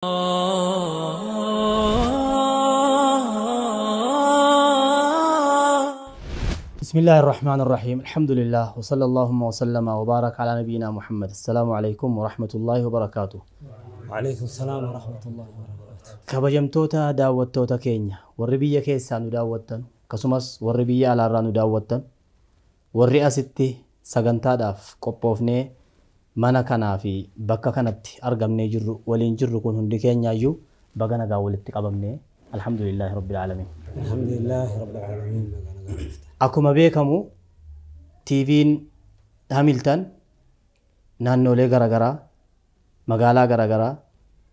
بسم الله الرحمن الرحيم. الحمد لله وصلى اللهم وسلم وبارك على نبينا محمد. السلام عليكم ورحمة الله وبركاته. وعليكم السلام ورحمة الله وبركاته. Kabajamtoota daawwattoota keenya, warri biyya keessaa nu daawwattan, akkasumas warri biyya alaarraa nu daawwattan, warri asitti sagantaadhaaf qophoofnee mana kanaa fi bakka kanatti argamnee jirru waliin jirru kun hundi keenyaayyuu baga nagaa walitti qabamnee alhamdulillahi rabbil aalamiin. الحمد لله رب العالمين. Akkuma beekamu TV'n Hamilton naannolee garaagaraa, magaalaa garaagaraa,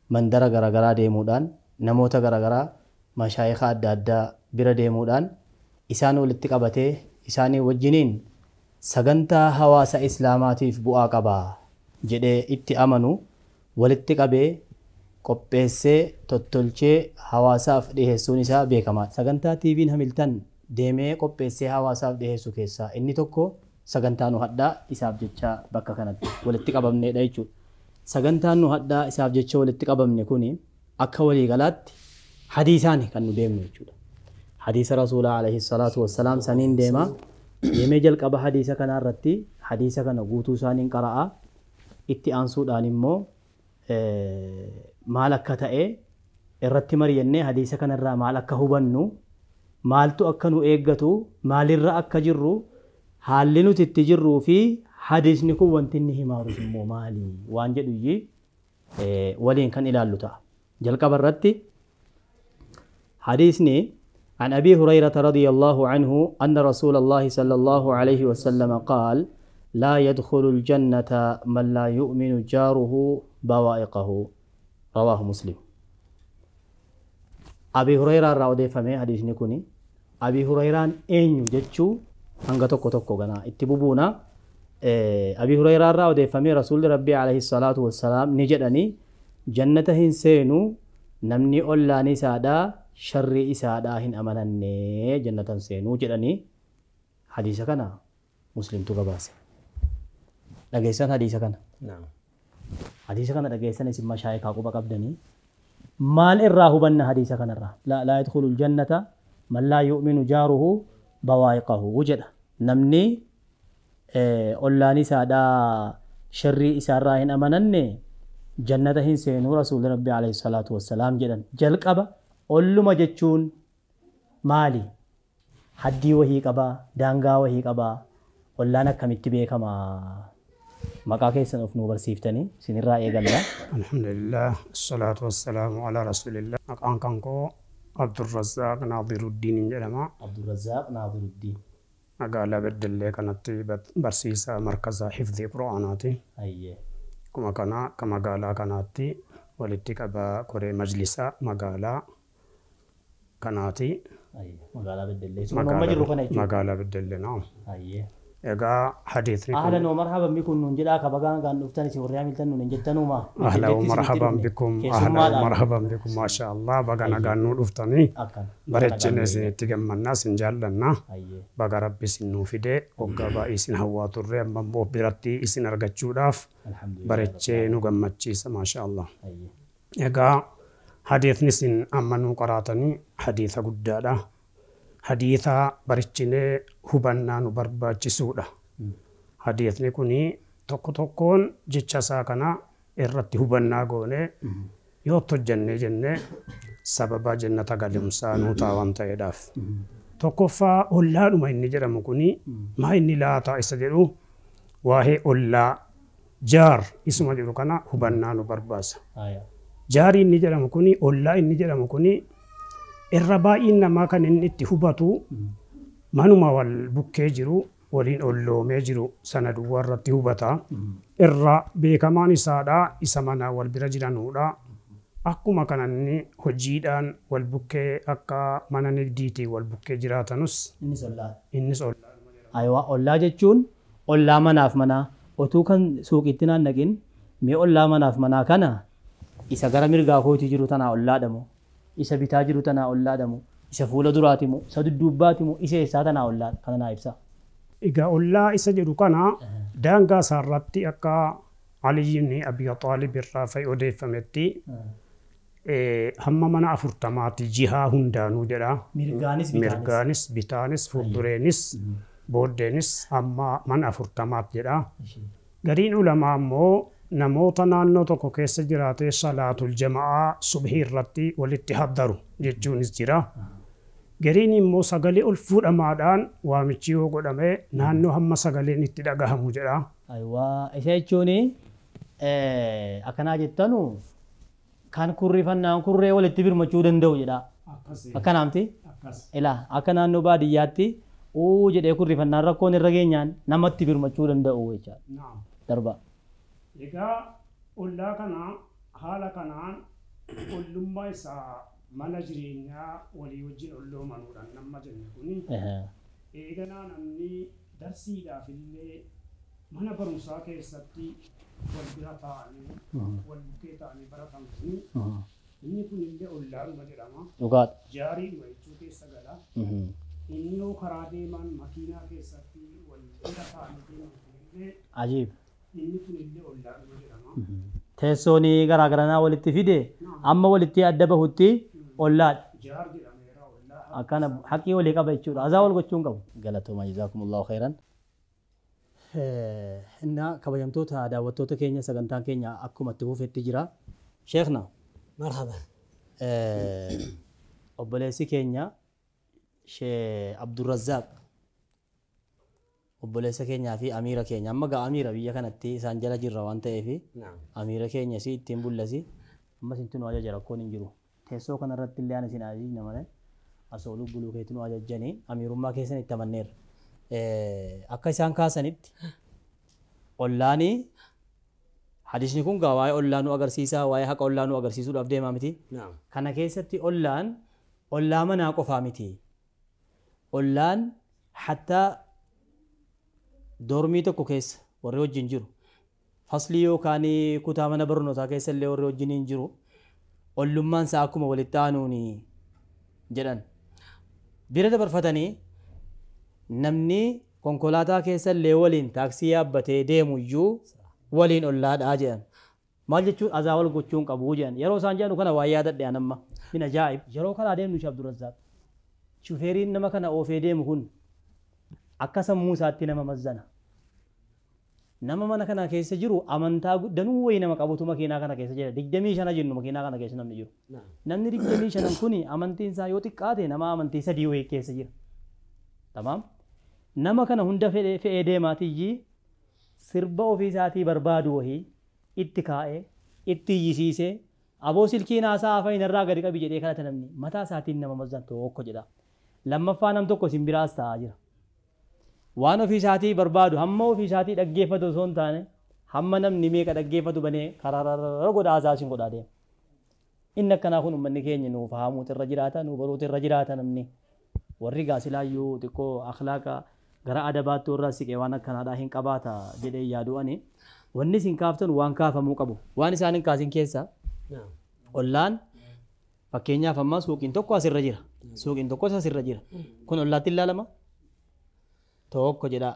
mandara garaagaraa deemuudhaan namoota garaagaraa mashaayika adda addaa bira deemuudhaan isaan walitti qabatee isaanii wajjiniin sagantaa hawaasa islaamaatiif bu'aa qabaa jedhee itti amanu walitti qabee qopheessee tottolchee hawaasaaf dhiyeessuun isaa beekamaadha. Sagantaa TV'n Hamilton deemee qopheessee hawaasaaf dhiyeessu keessaa inni tokko sagantaa nu hadhaa isaaf jecha bakka kanatti walitti qabamneedha jechuudha. Sagantaan nu hadhaa isaaf jecha walitti qabamne kuni akka waliigalaatti hadiisaan kan nu deemnu jechuudha. Hadiisa Rasuulaa alayhi salaatu wassalaam saniin deema. Deemee jalqaba hadiisa kanaa irratti hadiisa kana guutuu isaaniin qara'a. Itti aansuudhaan immoo maal akka ta'e irratti mari'annee hadiisa kanarraa maal akka hubannu, maaltu akka nu eeggatu, maalirra akka jirru, haalli nuti itti jirruu fi hadiisni kun wanti inni himaarus immoo maali waan jedhu waliin kan ilaallu ta'a. Jalqaba irratti hadiisni عن أبي هريرة رضي الله عنه أن رسول الله صلى الله عليه وسلم قال: لا يدخل الجنة من لا يؤمن جاره بوائقه. رواه مسلم. أبي هريرة راودي فمي حديث نكوني أبي هريرة أين جتشو هنگا توكو توكو غنا اتبوبونا. أبي هريرة راودي فمي رسول ربي عليه الصلاة والسلام نجدني جنة هنسينو نمني أولاني سادا شر إسادا هن أمنني جنة سينو جدني. حديث كنا مسلم تقباس dhageessan hadiisa kana. نعم. Hadiisa kana dhageessan isin mashaayikaa quba qabdanii maal irraa hubanna hadiisa kanarraa? Laa yadkhulul jannata man laa yu'minu jaaruhu bawaa'iqahu jedha. Namni ollaan isaadhaa sharrii isaarraa hin amananne jannata hin seenuu rasuulli rabbi alayhi salaatu wassalaam jedhan. Jalqaba olluma jechuun maali? Haddii wahii qabaa, daangaa wahii qabaa, ollaan akkamitti beekamaa? Maqaa keessan of nuu barsiiftanii isinirraa eegalla. Alhamdulillah, salaatu wassalaamu ala rasulillah. Maqaan kan koo Abdurrazzaaq Naadiruddin jedhama. Abdurrazzaaq Naadiruddin. Magaalaa Beddellee kanatti barsiisaa markaza hifdii Qur'aanaati. Ayyee. Akkuma kana akka magaalaa kanaatti walitti qabaa koree majlisaa magaalaa kanaati. Ayyee. Magaalaa Beddellee. Amma jirru kana jechuudha. Magaalaa Beddellee naam. Ayyee. Egaa hadiisni kun Ahlan wa marhaban bikum nuun jedhaa ka bagaan gaan dhuftan isin warri Hamilton nuun hin jettanuuma. Ahlan wa marhaban bikum, ahlan wa marhaban bikum, maasha Allah, baga nagaan nuu dhuftanii bareechine isinitti gammannaa isin jaallannaa. Baga rabbi isin nuu fidee waggaa baay'ee isin hawwaa turre amma immoo biratti isin argachuudhaaf bareechee nu gammachiisa maasha Allah. Egaa hadiisni isin amma nuu qaraatanii hadiisa guddaadha. Hadiisa bareechinee hubannaa nu barbaachisuudha. Hadiisni kuni tokko tokkoon jecha isaa kana irratti hubannaa goonee yoo hojjennee jennee sababa jannata galumsaa nuu ta'a waan ta'eedhaaf. Tokkoffaa ollaadhuma inni jedhamu kuni maa inni laataa isa jedhu waa'ee ollaa jaar isuma jedhu kana hubannaa nu barbaasa. Jaari inni jedhamu kuni ollaa inni jedhamu kuni irra baay'een namaa kan inni itti hubatu manuma wal bukkee jiru waliin olloomee jiru sana duwwaa irratti hubata. Irra beekamaan isaadha isa mana wal bira jiranuudha. Akkuma kana inni hojiidhaan wal bukkee akka mana nigdiitii wal bukkee jiraatanus Innis ollaa. Innis ollaa. Ayiwaa ollaa jechuun ollaa manaaf manaa otuu kan suuqiitti naannaqin mee ollaa manaaf manaa kana isa gara mirgaa kootii jiru tanaa ollaadhamu, isa bitaa jiru tanaa ollaadhamu, isa fuula duraatimu, isa dudduubbaatimu, isa eessaa tanaa ollaadha kana naa ibsa. Egaa ollaa isa jedhu kana daangaa isaarratti akka Aliyyiin Abi Xaalib irraa fa'i odeeffametti Hamma mana 40 jihaa hundaanuu jedha. Mirgaanis bitaanis fuuldureenis booddeenis hamma mana 40 jedha. Gariin ulamaa immoo namoota naannoo tokko keessa jiraatee salaatul jama'aa subhii irratti walitti haddaru jechuunis jira. Gariin immoo sagalee ol fuudhamaadhaan waamichi yoo godhame naannoo hamma sagaleen itti dhagahamu jedha. Ayiwaa isa jechuun akkanaa jettanu kan kurrifannaan kurree walitti birmachuu danda'u jedha. Akkanaamti? Ilaa akka naannoo baadiyyaatti uu jedhee kurrifannaan rakkoon irra geenyaan namatti birmachuu danda'u jechaadha. Darba. Egaa ollaa kana haala kanaan ollummaa isaa mana jireenyaa walii wajjin olloomanuudhaan nama jenne kuni eeganaa namni darsiidhaaf illee mana barumsaa keessatti wal bira taa'anii wal bukkee ta'anii baratan kuni inni kun illee ollaadhuma jedhama. Dhugaadha. Jaariidhuma jechuu keessa gala. Inni yoo karaa deeman makiinaa keessatti wal bira ta'anii deeman kunillee Ajiib. Inni kun illee ollaadhuma jedhama. Teessoon garaagaranaa walitti fide amma walitti adda bahutti ollaadha. Jaar jedhameera ollaa. Akkana haqii walii qaba jechuudha. Azaa wal gochuun qabu. Galatooma jazaakumullahu khairan. Inna kabajamtoota daawwattoota keenya sagantaan keenya akkuma itti fufetti jira. Sheekhna. Marhaba. Obboleessi keenya Shee Abdurrazzaaq obboleessa keenyaa fi amiira keenya amma gaa amiira biyya kanatti isaan jala jirra waan ta'eef amiira keenya si ittiin bullasi amma isintu nu ajaja rakkoon hin jiru. Teessoo kanarratti illee ani isin ajajna malee asoo lubbuluu keetti nu ajajjanii amiirummaa keessan itti amanneerra. Akka isaan kaasanitti ollaanii hadisni kun gaa waa'ee ollaa nu agarsiisa waa'ee haqa ollaa nu agarsiisuudhaaf deemaa miti. Kana keessatti ollaan ollaa manaa qofaa miti. Ollaan hattaa dormii tokko keessa warri wajjin jiru faslii yookaan kutaa mana barnootaa keessa illee warri wajjin hin jiru ollummaan isaa akkuma walitti aanuun jedhan. Bira dabarfatanii namni konkolaataa keessa illee waliin taaksii yaabbatee deemu iyyuu waliin ollaadhaa jedhan. Maal jechuun azaa wal gochuun qabu jedhan. Yeroo isaan jedhanu kana waa yaadadhe an amma. Min ajaa'ib. Yeroo karaa deemnu Shee Abdurrazzaaq. Shufeeriin nama kana oofee deemu kun akka sammuu isaatti nama mazzana. Nama mana kana keessa jiru amantaa danuu wayii nama qabutu makiinaa kana keessa jira. 25 jennu makiinaa kana keessa namni jiru. Namni 25 kuni amantiin isaa yoo xiqqaate nama amantii 3 wayii keessa jira. Tamaam. Nama kana hunda fe'ee deemaatiyyii sirba ofii isaatii barbaadu wayii itti kaa'ee itti iyyisiisee aboo silkiin haasaa afaan irraa gadi qabi jedhee kadhata namni mataa isaatiin nama mazzan tokko jedha. Lammaffaa nam tokko isin biraas taa'aa jira. Waan ofii isaatii barbaadu hamma ofii isaatii dhaggeeffatu osoo hin taane hamma namni meeqa dhaggeeffatu banee karaarra godhaa haasaa isin godhaa deema. Inni akkanaa kun uummanni keenya nuuf haamuutu irra jiraata nu baruutu irra jiraata namni. Warri gaasilaayyuu xiqqoo akhlaaqa gara adabaatti irraa siqee waan akkanaadhaa hin qabaata jedhee yaadu ani. Wanni isin kaaftan waan kaafamuu qabu. Waan isaan hin kaasin keessa ollaan fakkeenyaaf amma suuqiin tokko asirra jira. Suuqiin tokkos asirra jira. Kun ollaatti ilaalama? Tokko jedha.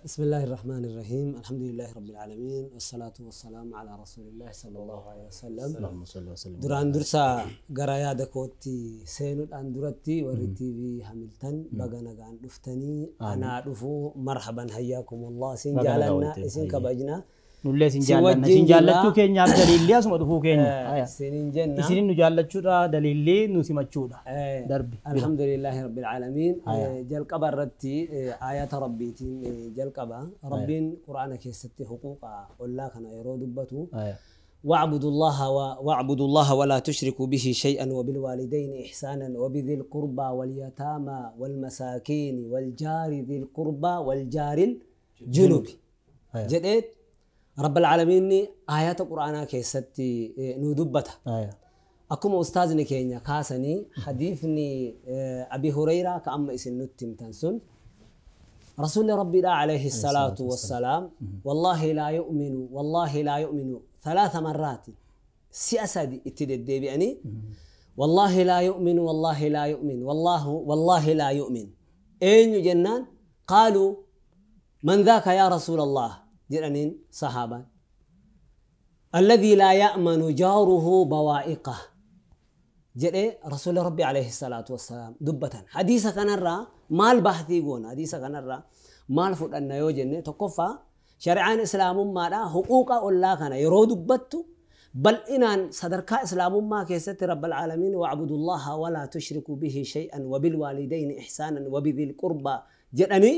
بسم الله الرحمن الرحيم الحمد لله رب العالمين والصلاة والسلام على رسول الله صلى الله عليه وسلم. اللهم صل وسلم. duraan dursa gara yaada kootti seenuudhaan duratti warri TV Hamilton baga nagaan dhuftanii anaa dhufuu marhaban hayyaakumullah isin jaalanna isin kabajna Nullee isin jaallanna isin jaallachuu keenyaaf daliilli asuma dhufuu keenya. Isinin jenna isinin nu jaallachuudha daliilli nu simachuudha. Darbi. Alhamdulillahi rabbil aalamiin. Jalqaba irratti ayata rabbiitiin jalqaba rabbiin quraana keessatti huquuqa ollaa kana yeroo dubbatu واعبدوا الله ولا تشركوا به شيئا وبالوالدين إحسانا وبذي القربى واليتامى والمساكين والجار ذي القربى والجار الجنب جديد رب العالمين آيات القرآن كيستي ندبتها. أكم أستاذني كينيا كاسني حديثني أبي هريرة كأما إسن نتم تنسون رسول ربي عليه الصلاة والسلام والله لا يؤمن والله لا يؤمن 3 مرات سياسة اتدد بأني والله لا يؤمن والله لا يؤمن والله والله لا يؤمن أين جنان قالوا من ذاك يا رسول الله جرانين صحابة الذي لا يأمن جاره بوائقه Jedhee Rasuulli Rabbi alayhi salaatu wassalaam dubbatan. Hadiisa kanarraa maal bahtii goona? Hadiisa kanarraa maal fudhanna yoo jenne tokkoffaa shari'aan islaamummaadhaa huquuqa ollaa kana yeroo dubbattu bal'inaan sadarkaa islaamummaa keessatti Rabbal Aalamiin wa'budullaha walaa tushrikuu bihi shay'an wabilwaalidayni ihsaanan wabidhil qurbaa jedhanii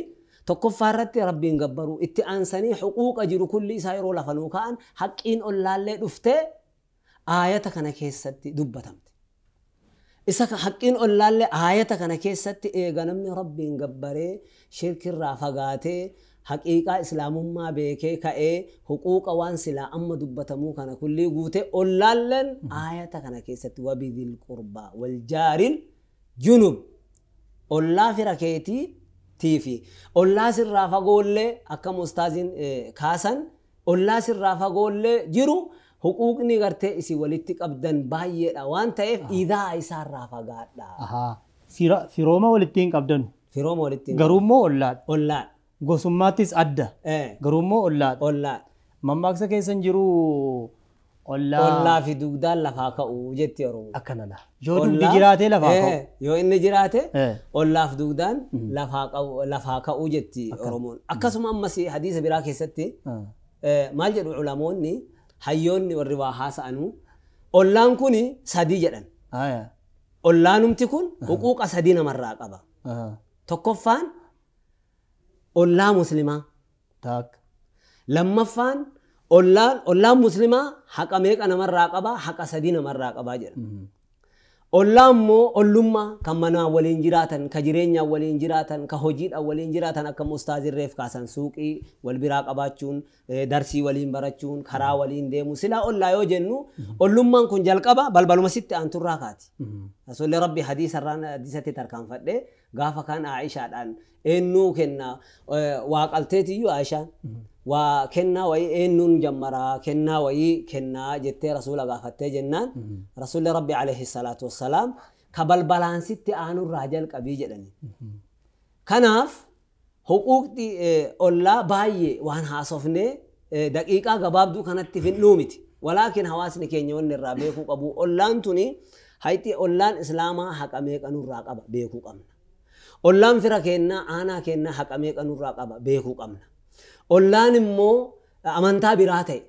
tokkoffaa irratti Rabbiin gabbaruu itti aansanii huquuqa jiru kulli isaa yeroo lafa nuu ka'an haqqiin ollaallee dhuftee aayata kana keessatti dubbatamte. Isa haqqiin ollaallee aayata kana keessatti eega namni Rabbiin gabbaree shirkirraa fagaatee haqiiqaa islaamummaa beekee ka'ee huquuqa waan silaa amma dubbatamuu kana kullii guutee ollaalleen aayata kana keessatti wabidil qurbaa waljaaril junub ollaa fira keetii tiifi ollaa sirraa fagoollee akka mustaaziin kaasan ollaa sirraa fagoollee jiru huquuqni gartee isii walitti qabdan baay'eedha waan ta'eef idaa isaarraa fagaadha. Firooma walitti hin qabdanu. Firooma walitti hin Garuummoo ollaadha. Ollaadha. Gosummaattis adda. Garuummoo ollaadha. Ollaadha. Mammaaksa keessan jiru ollaa. Ollaa fi dugdaan lafaa ka'u jetti Oromoo. Akkanadha. Yoo dugdi jiraatee lafaa ka'u. Yoo inni jiraate ollaaf dugdaan lafaa ka'u jetti Oromoon. Akkasuma ammas hadiisa biraa keessatti maal jedhu ulamoonni hayyoonni warri waa haasa'anuu ollaan kun sadii jedhan. Ollaanumti kun huquuqa sadii namarraa qaba. Tokkoffaan ollaa muslimaa. Lammaffaan ollaan muslimaa haqa meeqa namarraa qaba haqa sadii namarraa qabaa jedha. Ollaan immoo ollummaa kan manaa waliin jiraatan, ka jireenyaan waliin jiraatan, ka hojiidhaan waliin jiraatan akka mustaazirreef kaasan suuqii wal biraa qabaachuun, darsii waliin barachuun, karaa waliin deemu. Silaa ollaa yoo jennu ollummaan kun jalqaba balbaluma sitti aanturraa kaati. Rasuulli Rabbi hadiisatti tarkaanfadhee gaafa kaan Aishaadhaan eenyuu kenna waa qalteetiyyuu Aishaan waa kennaa wayii eenyuun jammaraa kennaa wayii kennaa jettee rasuula gaafattee jennaan rasuulli Rabbi alayhi salaatu wassalaam ka balbalaansitti aanurraa jalqabii jedhani. Kanaaf huquuqni ollaa baay'ee waan haasofnee daqiiqaa gabaabduu kanatti fidnuu miti. Walaakin hawaasni keenya wanni irraa beekuu qabu ollaan tuni hayti ollaan islaamaa haqa meeqa nurraa qaba beekuu qabna. Ollaan fira kennaa aanaa kennaa haqa meeqa nurraa qaba beekuu qabna. Ollaan immoo amantaa biraa ta'e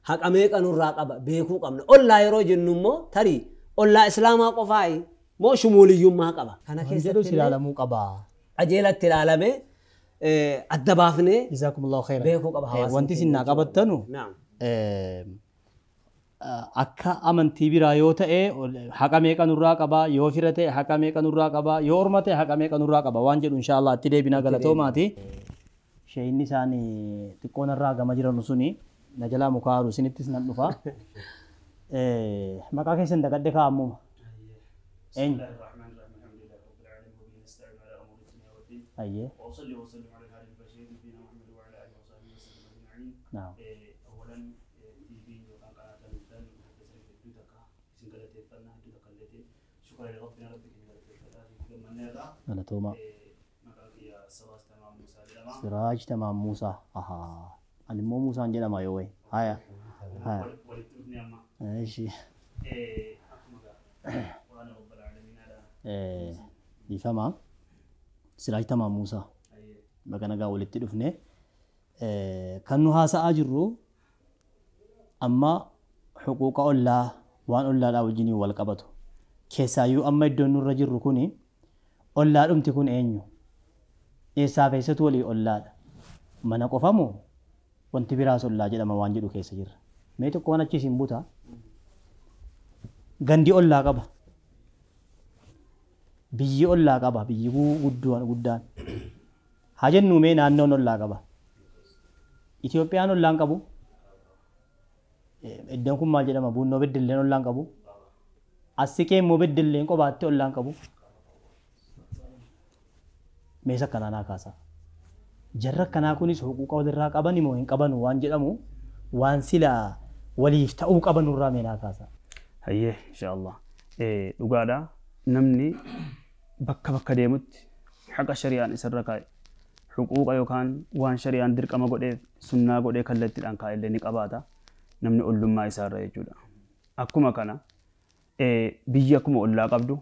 haqa meeqa nurraa qaba beekuu qabna. Ollaa yeroo jennu immoo tarii ollaa islaamaa qofaayi moo shumuuliyyummaa qaba. Kana keessatti ilaalamuu qaba. Qajeelatti ilaalamee adda baafnee Jazaakumullahu khairan. Beekuu qaba hawaasni. Wanti isin naa qabattanu akka amantii biraa yoo ta'e haqa meeqa nurraa qaba yoo fira ta'e haqa meeqa nurraa qaba yoo orma ta'e haqa meeqa nurraa qaba waan jedhu inshaallah itti deebinaa galatoomaati. Shayinni isaanii xiqqoon irraa gama jiran suni na jalaa mukaaru isinittis nan dhufa. Maqaa keessan dagadhe kaa'ammuma. Eenyu? Ayyee. وأصلي وأسلم على الهادي البشير نبينا محمد وعلى آله وصحبه وسلم أجمعين. نعم. أولا تي في وكان قناة المثال شكرا لربنا ربك galatoomaa. Siraaj Tamaam Muusaa. Ahaa. Ani immoo Muusaan jedhama yoo wayi. Haya. Haya. Eeshi. Dhiifama. Siraaj Tamaam Muusaa. Baga nagaa walitti dhufne. Kan nu haasa'aa jirru amma huquuqa ollaa waan ollaadhaa wajjiniin wal qabatu. Keessaayyuu amma iddoon nurra jirru kuni ollaa dhumti kun eenyu? Eessaaf eessatu walii ollaadha? Mana qofamoo wanti biraas ollaa jedhama waan jedhu keessa jirra. Mee tokko waan achi isin buta. Gandi ollaa qaba. Biyyi ollaa qaba. Biyyi guddaan. Haa jennu mee naannoon ollaa qaba. Itoophiyaan ollaan qabu. Iddoon kun maal jedhama? Buunnoo Beddelleen ollaan qabu. As siqee immoo Beddelleen qobaatti ollaan qabu. Meeshaa akkanaa naa kaasa. Jarri akkanaa kunis huquuqa walirraa qaban moo hin qabanu waan jedhamu waan silaa waliif ta'uu qaban irraa mee naa kaasa. Hayyee inshaallah. Dhugaadha namni bakka bakka deemutti haqa shari'aan isarra kaa'e huquuqa yookaan waan shari'aan dirqama godheef sunnaa godhee kallattiidhaan kaa'ellee ni qabaata namni ollummaa isaarra jechuudha. Akkuma kana Biyyi akkuma ollaa qabdu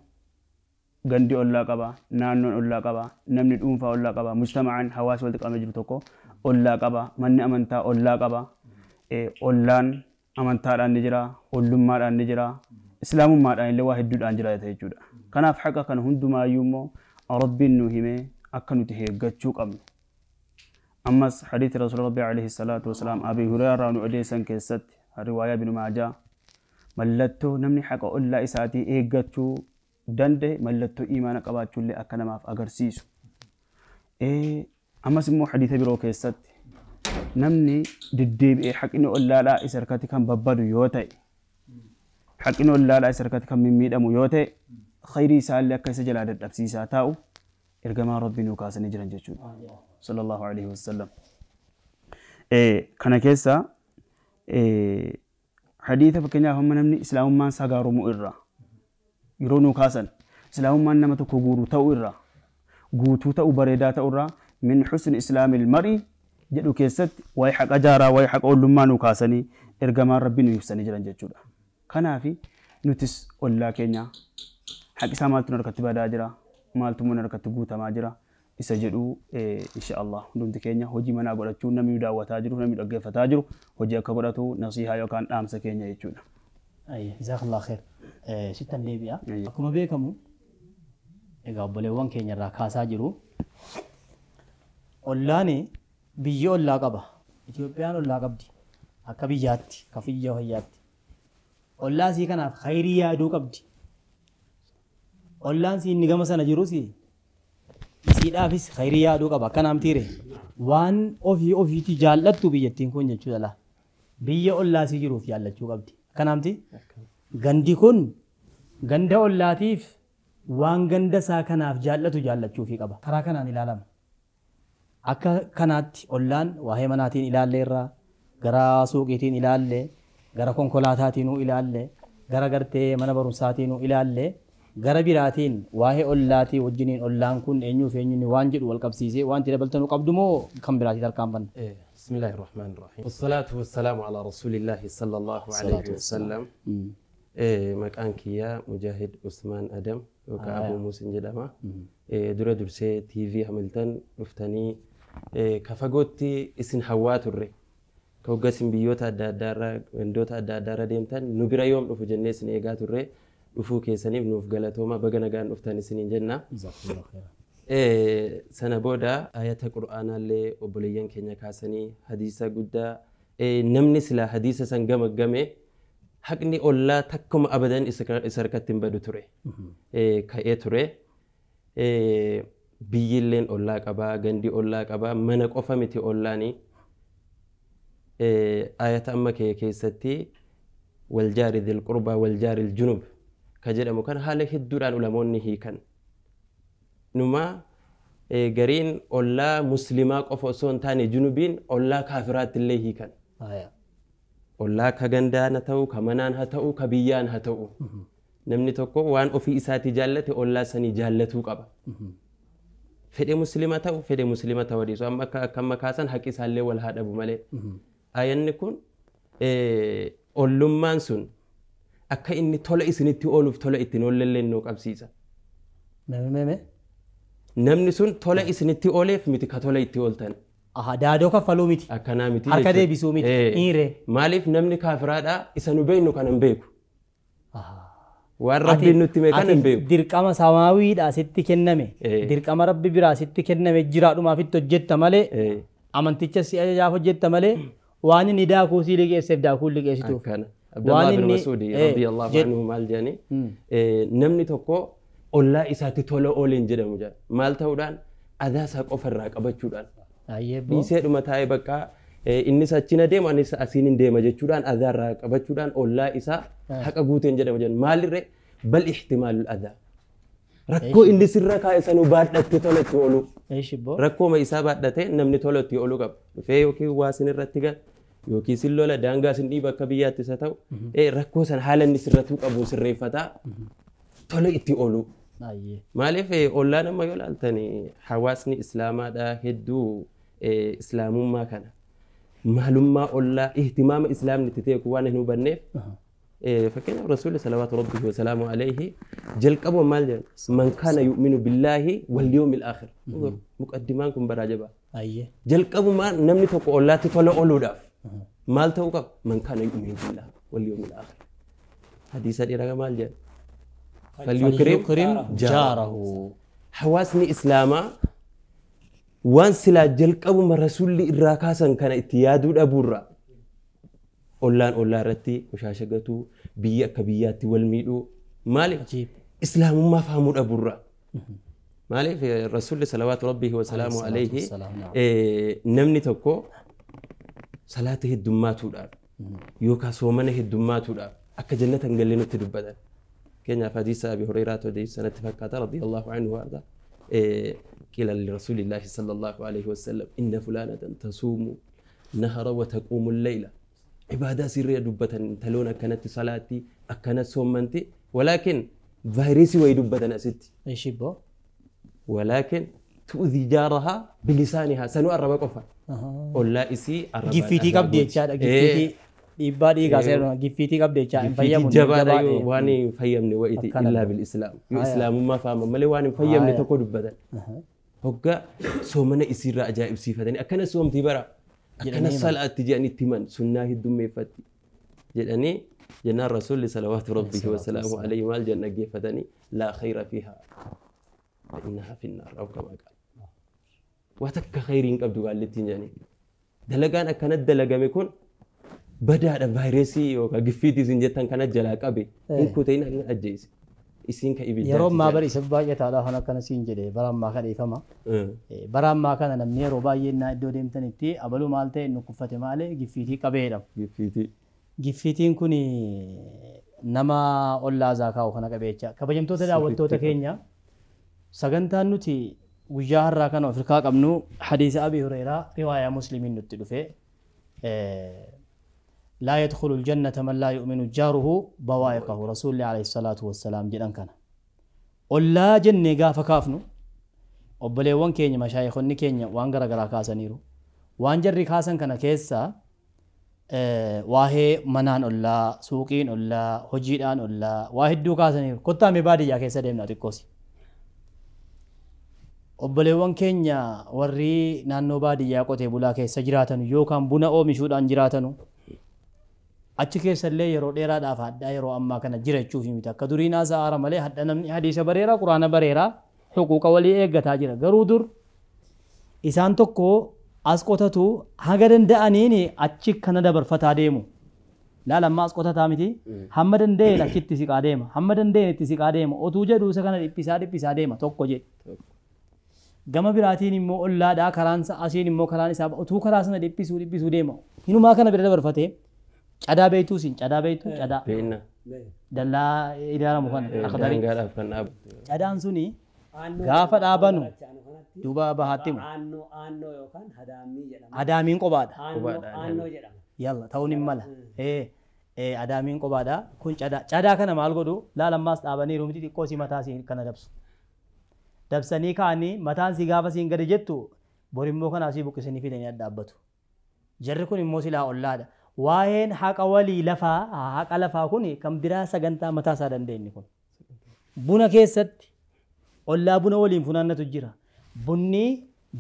gandi ollaa qaba, naannoon ollaa qaba, namni dhuunfaa ollaa qaba, mujtama'aan hawaasa walitti qabamee jiru tokko ollaa qaba, manni amantaa ollaa qaba, ollaan amantaadhaan ni jira, ollummaadhaan ni jira, islaamummaadhaan illee waa hedduudhaan jira jechuudha. Kanaaf haqa kana hundumaayyuu immoo Rabbiin nu himee akka nuti eeggachuu qabnu. Ammas hadiisi Rasuula Rabbii alayhi salaatu wasalaam Abii Hurayraa irraa nu odeessan keessatti riwaayaa Ibnu Maajaa mallattoo namni haqa ollaa isaatii eeggachuu danda'e mallattoo imaana qabaachuullee akka namaaf agarsiisu. Ammas immoo hadiisa biroo keessatti namni deddeebi'ee haqni ollaadhaa isa harkatti kan babbadu yoo ta'e haqni ollaadhaa isa harkatti kan mimmiidhamu yoo ta'e khayrii isaallee akka isa jalaa dadhabsiisaa taa'u ergamaa Rabbii nuu kaasanii jiran jechuudha. Sallallahu alaihi wasallam. Kana keessa hadiisa fakkeenyaaf amma namni islaamummaan isaa gaaromuu irraa yeroo nuu kaasan islaamummaan nama tokko guutuu ta'uu irraa guutuu ta'uu bareedaa ta'uu irraa min husni islaamil mar'i jedhu keessatti waa'ee haqa jaaraa waa'ee haqa ollummaa nuu kaasanii ergamaan Rabbii nu ibsanii jiran jechuudha. Kanaaf nutis ollaa keenya haqi isaa maaltu nu harkatti badaa jira maaltu nu harkatti guutamaa jira isa jedhu insha Allah hundumti keenya hojii manaa godhachuu namni nu daawwataa jiru namni dhaggeeffataa jiru hojii akka godhatu nasiihaa yookaan dhaamsa keenya jechuudha. Jazakallah khair. Sittan deebi'a. Akkuma beekamu egaa obboleewwan keenya irraa kaasaa jiru. Ollaan biyyi ollaa qaba. Itoophiyaan ollaa qabdi. Akka biyyaatti, akka biyya fayyaatti. Ollaa sii kanaaf khayrii yaaduu qabdi. Ollaan sii inni gama sana jirus isiidhaafis khayrii yaaduu qaba. Akkanaam tiire waan ofii ofiitti jaallattu biyyattiin kun jechuudha laa. Biyya ollaa sii jiruuf jaallachuu qabdi. Akkanaamti gandi kun ganda ollaatiif waan ganda isaa kanaaf jaallatu jaallachuufii qaba. Karaa kanaan ilaalama. Akka kanaatti ollaan waa'ee manaatiin ilaalleerraa, gara suuqiitiin ilaalle, gara konkolaataatiinuu ilaalle, gara gartee mana barumsaatiinuu ilaalle, gara biraatiin waa'ee ollaatii wajjiniin ollaan kun eenyuuf eenyuun waan jedhu wal qabsiisee wanti dabaltanuu qabdu moo kan biraatii tarkaanfanna? Bismillahir Rahmanir Rahim. Wassalatu wassalamu ala Rasulillahi sallallahu alayhi wasallam. Maqaan kiyyaa Mujaahid Usmaan Adam yookaan Abuu Muusin jedhama. Dura dursee TV Hamilton dhuftanii ka fagootti isin hawwaa turre. Ka hogga isin biyyoota adda addaarra gandoota adda addaarra deemtan nu bira yoom dhufu jennee isin eegaa turre. Dhufuu keessaniif nuuf galatooma baga nagaan dhuftan isiniin jenna. Sana booda ayata Qur'aanaallee obboleeyyan keenya kaasanii hadiisa guddaa namni silaa hadiisa san gamaggame haqni ollaa takkuma abadan isa harkatti hin badu ture. Ka'ee ture. Biyyilleen ollaa qabaa, gandi ollaa qabaa, mana qofa miti ollaani. Ayata amma kee keessatti waljaari dhil qurbaa waljaari junub ka jedhamu kan haala hedduudhaan ulamoonni hiikan. Numa gariin ollaa muslimaa qofa osoo hin taane junubiin ollaa kaafiraatti illee hiikan. Ollaa ka gandaan haa ta'u, ka manaan haa ta'u, ka biyyaan haa ta'u. Namni tokko waan ofii isaatii jaallate ollaa sanii jaallatuu qaba. Fedhe muslima ta'u, fedhe muslima ta'u dhiisu. Amma akka amma kaasan haqi isaallee wal haa dhabu malee. Ayanni kun ollummaan sun akka inni tola isinitti ooluuf tola ittiin oollellee nu qabsiisa. Namni sun tola isinitti ooleef miti ka tola itti ooltan. Daadoo kaffaluu miti. Akkanaa miti. Harka deebisuu miti. Dhiire. Maaliif namni kaafiraadhaa isa nu beeknu kan hin beeku. Waan Rabbiin nutti hime kan hin beeku. Dirqama samaawiidhaa sitti kenname. Dirqama Rabbi biraa sitti kenname jiraadhumaaf itti hojjetta malee amanticha si ajajaaf hojjetta malee waan inni daakuu sii liqeesseef daakuu liqeessituuf. Abdullah bin Mas'ud radiyallahu anhu maal jedhani namni tokko ollaa isaatti tola ooleen jedhamu jedha. Maal ta'uudhaan adaa isaa qofa irraa qabachuudhaan. Dhiisee dhuma taa'ee bakka innis achiin adeemu anis asiin hin deema jechuudhaan adaa irraa qabachuudhaan ollaa isaa haqa guuteen jedhamu jedhan. Maalirree bal ihtimaalul adaa. Rakkoo inni sirra kaa'e sanuu baadhattee tola itti oolu. Rakkooma isaa baadhatee namni tola itti ooluu qaba. Dhufee yookiin waa sin irratti gala yookiin sin lola daangaa sin dhiiba akka biyyaatti isa ta'u rakkoo san haala inni sirratuu qabu sirreeffataa tola itti oolu. Maaliif ollaan amma yoo ilaaltan hawaasni islaamaadhaa hedduu islaamummaa kana maalummaa ollaa ihtimaama islaamni itti teeku waan hin hubanneef Fakkeenyaaf Rasuulli salawaatu rabbihi wa salaamu alayhi jalqabuma maal jedhan man kaana yu'minu billaahi wal yawmil aakhir. Muqaddimaan kun baraa jabaa. Jalqabumaa namni tokko ollaatti tola ooluudhaaf maal ta'uu qaba? Man kaana yu'minu billaahi wal yawmil aakhir. Hadiisa dheeraa maal jedhan? Falyukrim jaarahu. Hawaasni Islaamaa waan silaa jalqabuma Rasuulli irraa kaasan kana itti yaaduu dhabuurraa ollaan ollaa irratti qoshaasha gatuu, biyya akka biyyaatti wal miidhuu maaliif islaamummaa fahamuu dhabuurraa. Maaliif Rasuulli salawaatu rabbihi wa salaamu alayhi namni tokko salaata heddummaatuudhaaf yookaan soomana heddummaatuudhaaf akka jannata hin galle nutti dubbatan. Keenyaaf hadiisa Abi Hureyraatu hadiisa sanatti fakkaata radiyallahu anhu arda. قيل لرسول الله صلى الله عليه وسلم إن فلانة تصوم نهر وتقوم الليلة عبادة سرية دبة تلون أكنت صلاتي أكنت صومنتي ولكن فيروسي ويدبة ستي ايش يبو ولكن تؤذي جارها بلسانها سنو الربا قفا ولا إسي الربا جفيتي قبدي جفيتي dhiibbaa dhiigaa seeruma giffiitii qabde jechaa hin fayyamne jabaadha waan hin fayyamne wayiiti illaa bil islaam yoo islaamummaa fahama malee waan hin fayyamne tokko dubbatan hogga soomana isiirraa ajaa'ibsiifatanii akkana soomtii bara akkana salaatti jedhanii itti himan sunnaa heddummeeffatti jedhanii jennaan rasuulli salawaatu rabbihi wasalaamu alayhi maal jedhan dhaggeeffatanii laa khayra fiihaa innahaa finnaar aw kamaa qaal waa takka khayrii hin qabdu gaallittiin jedhanii dalagaan akkana dalagame kun badaadha vaayirasii yookaan giffiitii isin jettan kana jalaa qabe hin kuteen hin ajjeese isin ka ibiddaa. Yeroo ammaa bara isa baay'ataadha kan akkana siin jedhe bara ammaa kana dhiifama. Bara ammaa kana namni yeroo baay'ee naa iddoo deemtanitti abaluu maal ta'e nu kuffate malee giffiitii qabee jedhama. Giffiitii. Giffiitiin kun nama ollaa zaakaa'u kana qabeecha. Kabajamtoota daawwattoota keenya sagantaan nuti guyyaa har'aa kana Afrikaa qabnu hadiisa Abi Hureyraa riwaayaa Muslimiin nutti dhufe. لا يدخل الجنة من لا يؤمن جاره بوائقه رسول الله عليه الصلاة والسلام جدًا كان ولا جنة قاف كافنو وبلي وان كيني مشايخون كينيا وان غرا غرا كاسنيرو وان جري كاسن كان كيسا واهي منان ولا سوقين ولا هجيدان ولا واحد دو كاسنيرو كتا مبادي يا كيسا ديمنا تكوسي وبلي وان كينيا وري نانو بادي يا كوتي بولا كيسا جراتنو يوكان بونا او مشودان جراتنو achi keessallee yeroo dheeraadhaaf haddaa yeroo ammaa kana jira jechuuf miti akka durii naasaa malee hadda namni hadiisa bareeraa quraana bareeraa huquuqa walii eeggataa jira garuu dur isaan tokko as qotatu haga danda'aniin achi kana dabarfataa deemu laala amma as qotataa miti hamma danda'een achitti siqaa deema hamma danda'een itti siqaa deema otuu jedhu isa kana dhiphisaa dhiphisaa deema tokko jedhe gama biraatiin immoo ollaadhaa karaan asiin immoo karaan isaa otuu karaa sana dhiphisuu dhiphisuu deema hinumaa kana bira dabarfatee Cadaa beektuu siin cadaa beektuu cadaa. Dallaa ijaaramu kana akhtari. Cadaan suni gaafa dhaabanu duuba bahaatti himu. Aannoo yookaan hadaamii jedhama. Hadaamiin qobaadha. Aannoo jedhama. Yalla ta'uun hin mala. Hadaamiin qobaadha. Kun cadaa. Cadaa kana maal godhu laala ammaas dhaabaniiru miti xiqqoo si mataa siin kana dabsu. Dabsanii ka'anii mataan si gaafa siin gadi jettu borimmoo kana asii buqqisanii fidanii dhaabbatu. Jarri kun immoo silaa ollaadha. Waa'een haqa walii lafaa haqa lafaa kun kan biraa sagantaa mataa isaa dandeenye kun. Buna keessatti ollaa buna waliin funaannatu jira. Bunni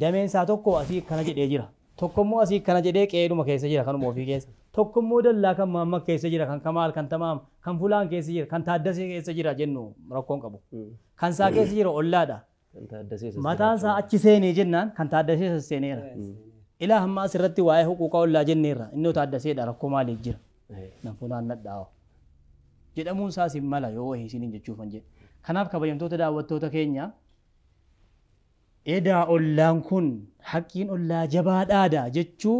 dameen isaa tokko asii kana jedhee jira. Tokko immoo asii kana jedhee qe'eedhuma keessa jira kanuma ofii keessa. Tokko immoo dallaa kan Maamma keessa jira kan Kamaal kan Tamaam kan Fulaan keessa jira kan Taaddasee keessa jira jennu rakkoon qabu. Kan isaa keessa jira ollaadha. Mataan isaa achi seenee jennaan kan Taaddasee seeneera. Ilaa hamma asirratti waa'ee huquuqa ollaa jenneerra inni Taaddaseedha rakkoo maaliif jira. Nan funaannadhaa jedhamuun isaas hin mala yoo wahii isiniin jechuufan jedhe. Kanaaf kabajamtoota daawwattoota keenya edaa ollaan kun haqqiin ollaa jabaadhaadha jechuu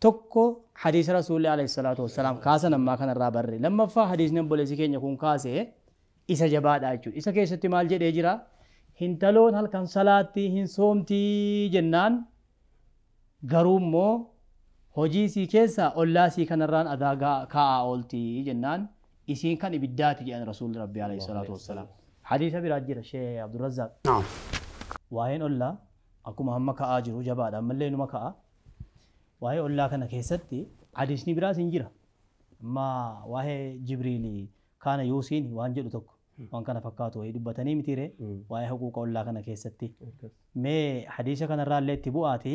tokko hadiisa Rasuulli alayhi salaatu wassalaam kaasan ammaa kanarraa barre. Lammaffaa hadiisni obboleessi keenya kun kaase isa jabaadha jechuudha. Isa keessatti maal jedhee jira? Hintaloon halkan salaatti hin soomtii jennaan garuu immoo hojii isii keessa ollaa isii kanarraan adaa kaa'aa ooltii jennaan isiin kan ibiddaati jedhan Rasuulli Rabbi alayhi salaatu wassalaam. Hadiisa biraa jira Shee Abdurrazzaaq. Waa'een ollaa akkuma hamma ka'aa jiru jabaadha ammallee numa ka'a. Waa'ee ollaa kana keessatti hadiisni biraas hin jira. Amma waa'ee Jibriilii kaana Yuusiin waan jedhu tokko waan kana fakkaatu wayii dubbatanii mitiire waa'ee huquuqa ollaa kana keessatti. Mee hadiisa kanarraa illee itti bu'aati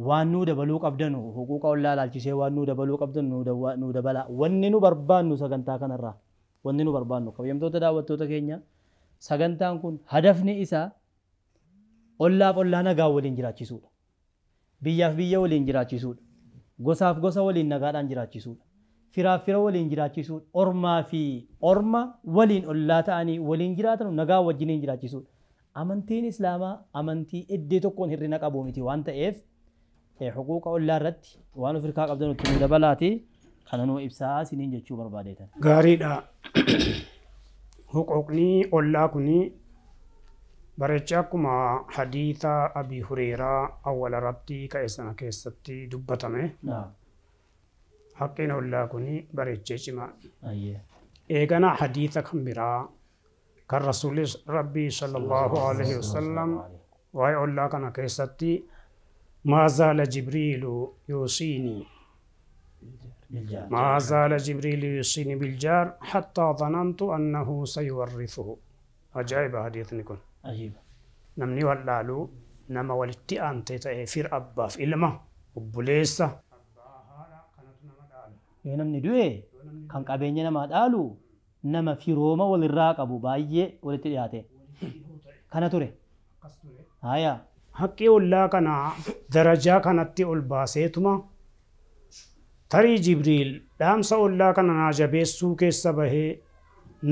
waan nuu dabaluu qabdanu huquuqa ollaa ilaalchisee waan nuu dabaluu qabdanu nuu dabala. Wanni nu barbaannu sagantaa kanarraa wanni nu barbaannu kabajamtoota daawwattoota keenya sagantaan kun hadafni isaa ollaaf ollaa nagaa waliin jiraachisuudha. Biyyaaf biyya waliin jiraachisuudha. Gosaaf gosa waliin nagaadhaan jiraachisuudha. Firaaf fira waliin jiraachisuudha. Ormaa fi orma waliin ollaa ta'anii waliin jiraatan nagaa wajjiniin jiraachisuudha. Amantiin Islaamaa amantii iddoo tokkoon hir'ina qabu miti waan ta'eef huquuqa ollaa irratti waan of hirkaa qabdan itti nu dabalaati kana nuu ibsaa isiniin jechuu barbaadeetan. Gaariidha. Huquuqni ollaa kuni bareecha akkuma hadiisa Abii Hureeraa awwala irratti ka'e sana keessatti dubbatame. Haqqiin ollaa kuni bareechee cimaa. Eegana hadiisa kan biraa kan Rasuulli Rabbii sallallahu alaihi wasallam waa'ee ollaa kana keessatti ما زال جبريل يوصيني ما زال جبريل يوصيني بالجار حتى ظننت أنه سيورثه. عجائب حديث نكون. عجيب. نمني واللالو نما ولتي أنت تأفير أبا في إلما وبوليسة. نمني دوي كان قبيني نما دالو نما في روما والراق أبو باية ولتي آتي. كان توري. هيا. Haqqii ollaa kana darajaa kanatti ol baaseetuma tarii Jibriil dhaamsa ollaa kana naa jabeessuu keessa bahee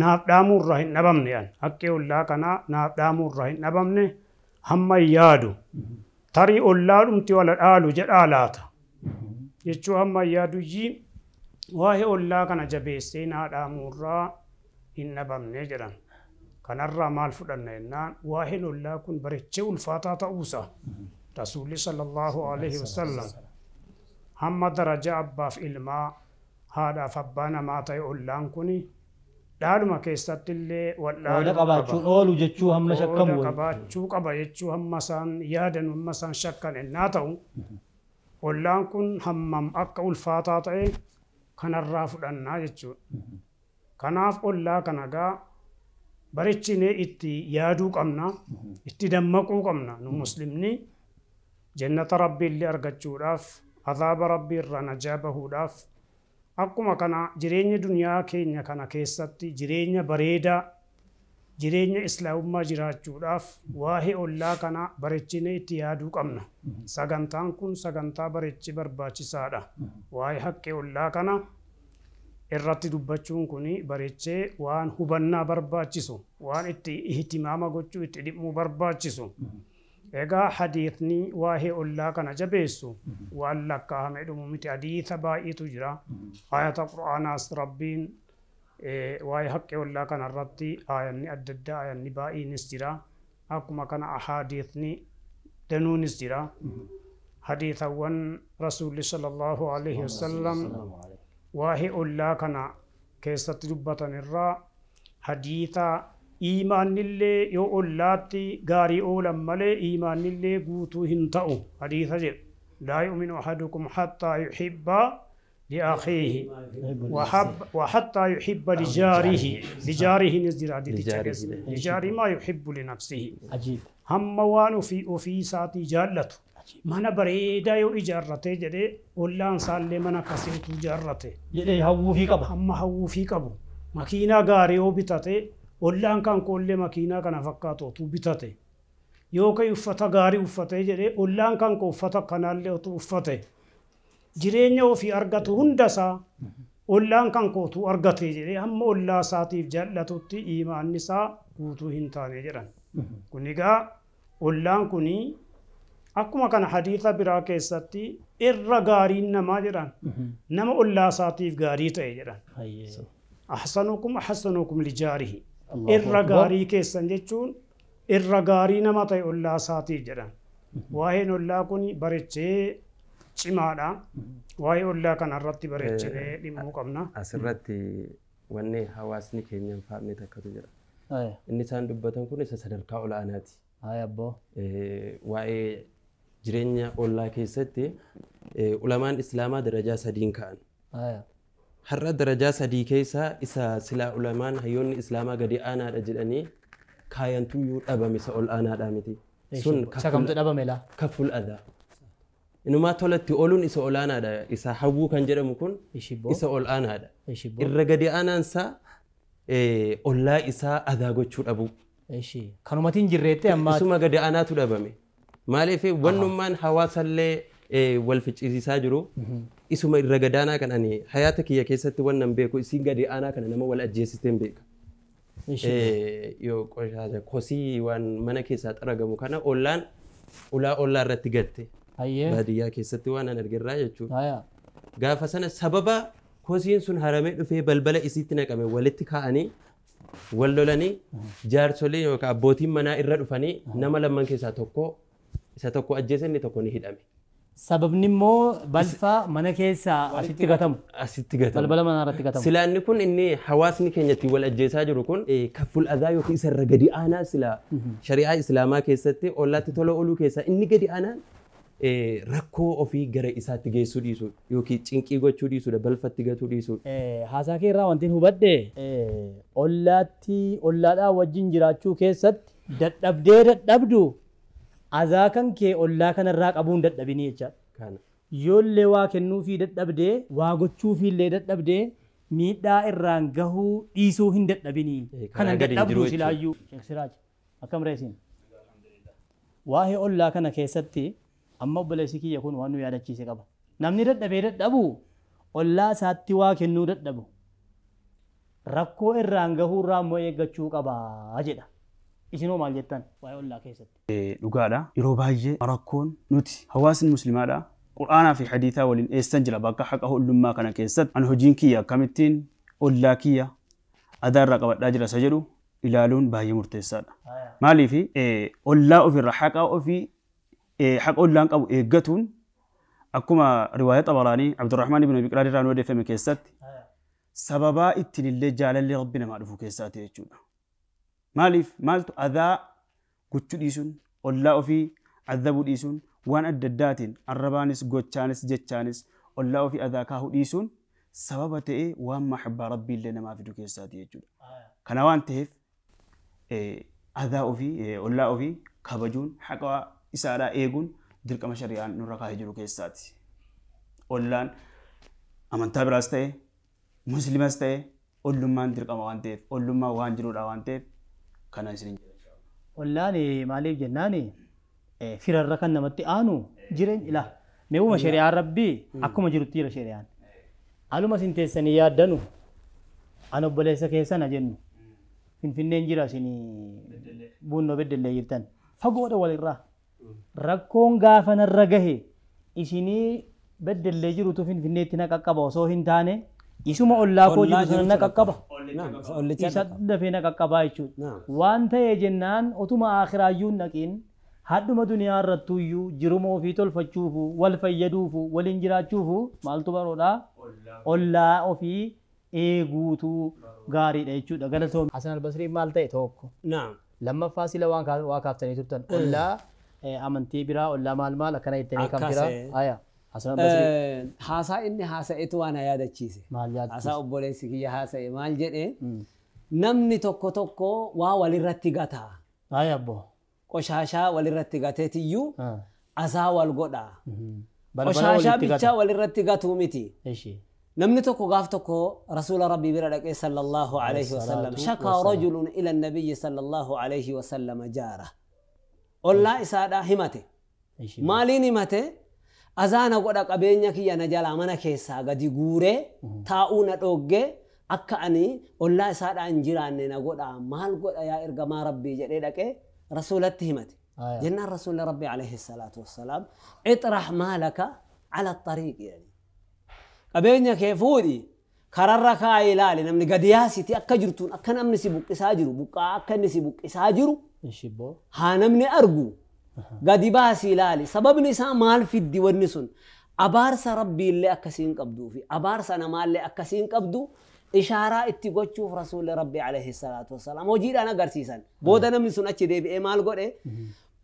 naaf dhaamuurraa hin dhabamne an haqqii ollaa kana naaf dhaamuurraa hin dhabamne hamma hin yaadu tarii ollaa dhumti wala dhaalu jedhaa laata jechuu hamma hin yaaduyyii waa'ee ollaa kana jabeessee naa dhaamuurraa hin dhabamne jedhan. Kanarraa maal fudhanna jennaan waa'een ollaa kun bareechee ulfaataa ta'uusa Rasuulli sallallahu alaihi wasallam hamma darajaa abbaaf ilmaa haadhaaf abbaa namaa ta'e ollaan kun dhaaluma keessatti illee wal Qooda qabaachuun oolu jechuu hamma shakkamu qooda qabaachuu qaba jechuu hamma isaan yaadan hamma isaan shakkan ennaa ta'u ollaan kun hammam akka ulfaataa ta'e kanarraa fudhannaa jechuudha. Kanaaf ollaa kana gaa bareechinee itti yaaduu qabna, itti dammaquu qabna. Nu muslimni jannata rabbii illee argachuudhaaf, azaaba rabbii irraa najaa bahuudhaaf akkuma kana jireenya duniyaa keenya kana keessatti jireenya bareedaa, jireenya islaamummaa jiraachuudhaaf waa'ee ollaa kana bareechinee itti yaaduu qabna. Sagantaan kun sagantaa bareechi barbaachisaadha. Waa'ee haqqee ollaa kana irratti dubbachuun kun bareechee waan hubannaa barbaachisu, waan itti ihtimaama gochuu itti dhimuu barbaachisu. Egaa hadiisni waa'ee ollaa kana jabeessu waan lakkaa'ame dhumu miti. Hadiisa baay'eetu jira. Ayata Qur'aanaas Rabbiin waa'ee haqqee ollaa kana irratti ayanni adda addaa ayanni baay'eenis jira. Akkuma kana ahadiisni danuunis jira. Hadiisawwan Rasuulli sallallahu alaihi wasallam waa'ee ollaa kana keessatti dubbatan irraa hadiisa iimaannillee yoo ollaatti gaarii oolan malee iimaannillee guutuu hin ta'u hadiisa jedhu. Laa yu'minu ahadukum hattaa yuhibba liakhiihi wa hattaa yuhibba lijaarihi. Lijaarihi nis jira hadiisicha keessa. Lijaarihi maa yuhibbu linafsihi. Hamma waan ofii isaatii jaallatu. Mana bareedaa yoo ijaarrate jedhee ollaan isaallee mana akkasiitu ijaarrate. Jedhee hawwuufii qaba. Hamma hawwuufii qabu. Makiinaa gaarii yoo bitate ollaan kan koollee makiinaa kana fakkaatu otuu bitate. Yookaan uffata gaarii uffatee jedhee ollaan kan koo uffata kanaallee otuu uffate. Jireenya ofii argatu hundasaa ollaan kan kootu argate jedhee hamma ollaa isaatiif jaallatutti iimaanni isaa guutuu hin taane jedhan. Kun egaa ollaan kuni akkuma kana hadiisa biraa keessatti irra gaariin namaa jedhan nama ollaa isaatiif gaarii ta'e jedhan. Ahsanukum ahsanukum lijaarihi. Irra gaarii keessan jechuun irra gaarii nama ta'e ollaa isaatiif jedhan. Waa'een ollaa kun bareechee cimaadha. Waa'ee ollaa kana irratti bareechinee dhimmuu qabna. Asirratti wanni hawaasni keenya hin faamne takkatu jira. Inni isaan dubbatan kun isa sadarkaa olaanaati. Waa'ee jireenya ollaa keessatti ulamaan islaamaa darajaa sadiin ka'an. Har'a darajaa sadii keessa isa silaa ulamaan hayyoonni islaamaa gadi aanaadha jedhanii kaayantuyyuu dhabame isa ol aanaadha miti. Sun isa kamtu dhabame laa? Kaful adhaa. Inumaa tolatti ooluun isa ol aanaadha. Isa hawwuu kan jedhamu kun isa ol aanaadha. Irra gadi aanaansaa ollaa isaa adhaa gochuu dhabu. Kanumatiin jirreetti amma. Isuma gadi aanaatu dhabame. Maaliif wannummaan hawaasallee wal ficcisiisaa jiru isuma irra gadaanaa kan ani hayaata kiyya keessatti wannan beeku isiin gadi aanaa kana nama wal ajjeesisteen beeka. Yoo qoshaasha kosii waan mana keessaa xaragamu kana ollaan ulaa ollaa irratti gatte. Baadiyyaa keessatti waan an argirraa jechuudha. Gaafa sana sababa kosiin sun haramee dhufee balbala isiitti naqame walitti kaa'anii wal lolanii jaarsolee yookaan abbootiin manaa irra dhufanii nama lamman keessaa tokko isa tokko ajjeese inni tokko ni hidhame. Sababni immoo balfa mana keessaa asitti gatamu. Asitti gatamu. Balbala manaa irratti gatamu. Silaanni kun inni hawaasni keenya ittiin wal ajjeesaa jiru kun kafful adhaa yookiin isa irra gadi aanaa silaa shari'aa islaamaa keessatti ollaatti tola ooluu keessaa inni gadi aanaan rakkoo ofii gara isaatti geessuu dhiisuu yookiin cinqii gochuu dhiisuudha balfatti gatuu dhiisuudha. Haasaa kee irraa wanti hubadhe ollaatti ollaadhaa wajjin jiraachuu keessatti dadhabdee dadhabdu azaa kan kee ollaa kanarraa qabuun dadhabinii jechaadha. Yoollee waa kennuufii dadhabdee waa gochuufiillee dadhabdee miidhaa irraan gahuu dhiisuu hin dadhabinii. Kana dadhabduu silaayyuu. Sheekh Siraaj akkam reesiin? Waa'ee ollaa kana keessatti amma obboleessi kiyya kun waan nu yaadachiise qaba. Namni dadhabee dadhabu ollaa isaatti waa kennuu dadhabu rakkoo irraan gahuu irraa immoo eeggachuu qaba jedha. Isinoo maal jettan waa'ee ollaa keessatti? Dhugaadha. Yeroo baay'ee rakkoon nuti hawaasni musliimaadha. Qur'aanaa fi hadiisaa waliin eessan jira bakka haqa ollummaa kana keessatti. Ani hojiin kiyya akkamittiin ollaa kiyya adaa irraa qabadhaa jira isa jedhu ilaaluun baay'ee murteessaadha. Maaliif ollaa ofirra haqa ofii haqa ollaan qabu eeggatuun akkuma riwaaya Xabaraanii Abdurrahmaan ibn Abi Qiraad irraa nu odeeffame keessatti sababaa ittiin illee jaalalli rabbi namaa dhufu keessaati jechuudha. Maaliif maaltu adaa gochuu dhiisuun ollaa ofii adabuu dhiisuun waan adda addaatiin arrabaanis gochaanis jechaanis ollaa ofii adaa kaahuu dhiisuun sababa ta'ee waan mahabbaa rabbii illee namaa fidu keessaati jechuudha. Kana waan ta'eef adaa ofii ollaa ofii kabajuun haqa isaadhaa eeguun dirqama shari'aan nurra kaahee jiru keessaati. Ollaan amantaa biraas ta'e musliimas ta'e ollummaan dirqama waan ta'eef ollummaa waan jiruudha waan ta'eef kana isin jedha. Ollaan maaliif jennaan firarra kan namatti aanu jireenya ilaa meequma shari'aan rabbii akkuma jirutti jira shari'aan. Aluma isin teessanii yaaddanu an obboleessa keessana jennu Finfinneen jira isin buunnoo beddellee jirtan fagoodha walirraa. Rakkoon gaafa narra gahe isinii beddellee jirutu Finfinneetti na qaqqaba osoo hin taane isuma ollaa koo jiru sana na qaqqaba. Isa dafee na qaqqabaa jechuudha. Waan ta'e jennaan otuma aakhiraayyuu hin dhaqiin hadduma duniyaa irrattuyyuu jiruma ofii tolfachuufu wal fayyaduufu waliin jiraachuufu maaltu baroodhaa ollaa ofii eeguutu gaariidha jechuudha. Galatoom Hasan Albasrii maal ta'e tokko. Lammaffaa sila waan waa kaaftanii turtan ollaa amantii biraa ollaa maal maal akkana jettanii kan biraa. Aya. Hasan Albasrii. Haasaa inni haasa'etu waan yaadachiise. Maal yaadachiise? Haasaa obboleessi kiyya haasa'e maal jedhee namni tokko tokko waa walirratti gata. Aya abbo. Qoshaashaa walirratti gateetiyyuu asaa wal godha. Qoshaashaa bichaa walirratti gatuu miti. Namni tokko gaaf tokko rasuula rabbii bira dhaqee sallallahu alayhi wasallam shakaa rajulun ila nabiyyi sallallahu alayhi wasallam jaara. Ollaa isaadhaa himate. Maaliin himate? Azaana godha qabeenya kiyya na jalaa mana keessaa gadi guuree taa'uu na dhoggee akka ani ollaa isaadhaa hin jiraanne na godha maal godha yaa ergamaa rabbii jedhee dhaqee rasuulatti himate. Jennaan rasuulli rabbii alayhi salaatu wassalaam ixrax maalaka ala xariiq jedhani. Qabeenya kee fuudhi kararra kaa'ee ilaali namni gadi yaasiti akka jirtuun akka namni si buqqisaa jiru buqqaa akka inni si buqqisaa jiru haa namni argu gadi baasii ilaali. Sababni isaa maal fiddi wanni sun abaarsa rabbiillee akkasiin qabduu fi abaarsa namaallee akkasiin qabdu ishaaraa itti gochuuf rasuulli rabbi alayhi salaatu wassalaam hojiidhaan agarsiisan. Booda namni sun achi deebi'ee maal godhe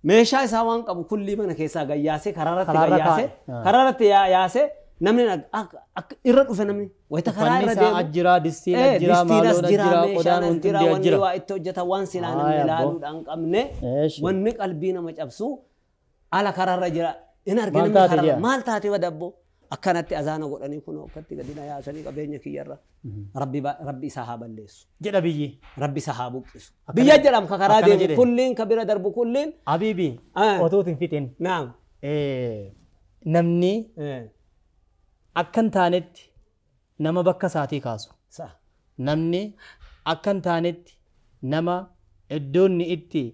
meeshaa isaa waan qabu kullii mana keessaa gayyaasee kararratti gayyaasee kararratti yaasee Namni irra dhufe namni wayita karaa irra deemu. Ajjira distiin ajjira maaloon ajjira qodaan wanti hundi ajjira. Wanni waa itti hojjeta waan silaa namni ilaaluudhaan qabne wanni qalbii nama cabsu ala karaarra jira. In argina karaa maal taate wadabbo akkanatti azaana godhanii kunoo akkatti gadi na yaasanii qabeenya kiyyarra rabbi isaa haa balleessu. Jedha biyyi. Rabbi isaa haa buqqisu. Biyya jedham ka karaa deemu kulliin ka bira darbu kulliin. Habiibi otoo hin fixin. Naam. Namni akka hin taanetti nama bakka isaatii kaasu. Namni akka hin taanetti nama iddoonni itti